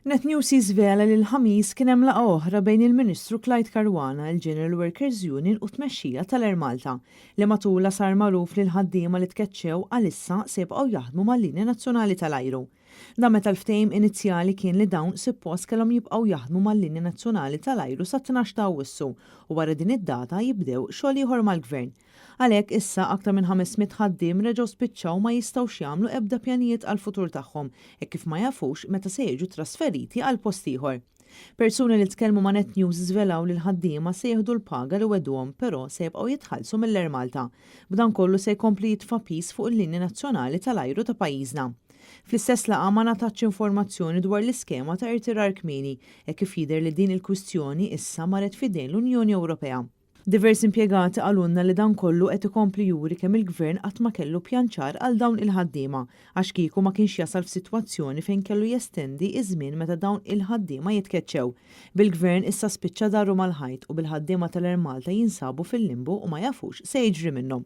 Net News jiżvela li l-Ħamis kien hemm laqgħa oħra bejn il-Ministru Clyde Caruana, il-General Workers Union u t-tmexxija tal-Air Malta, li matulha sar magħruf li l-ħaddiema li tkeċċew għalissa se jibqgħu jaħdmu mal-linja nazzjonali tal-ajru. Dan meta l-ftehim inizjali kien li dawn suppost kellhom jibqgħu jaħdmu mal-linja nazzjonali tal-ajru sat-12 ta' Awwissu u wara din id-data jibdew xogħol ieħor mal-Gvern. Għalhekk issa aktar minn 500 ħaddiem reġgħu spiċċaw ma jistgħux jagħmlu ebda pjanijiet għall-futur tagħhom hekk kif ma jafux meta se jiġu trasferiti għal post ieħor. Persuni li tkellmu ma' Net News żvelaw li l-ħaddiema se jieħdu l-paga li wegħduhom, però se jibqgħu jitħallsu mill-Air Malta. B'dan kollu se jkompli jitfa' piż fuq il-linja nazzjonali tal-ajru ta' pajjiżna. Fl-istess laqgħa ma ngħatatx informazzjoni dwar l-iskema ta' irtirar kmieni hekk kif jidher li din il-kwistjoni issa marret f'idejn l-Unjoni Ewropea. Diversi impjegati qalulna li dan kollu qed ikompli juri kemm il-Gvern qatt ma kellu pjan ċar għal dawn il-ħaddiema, għax kieku ma kienx jasal f'sitwazzjoni fejn kellu jestendi ż-żmien meta dawn il-ħaddiema jitkeċċew. Bil-Gvern issa spiċċa daru mal-ħajt u bil-ħaddiema tal-Air Malta jinsabu fil-limbu u ma jafux se jiġri minnhom.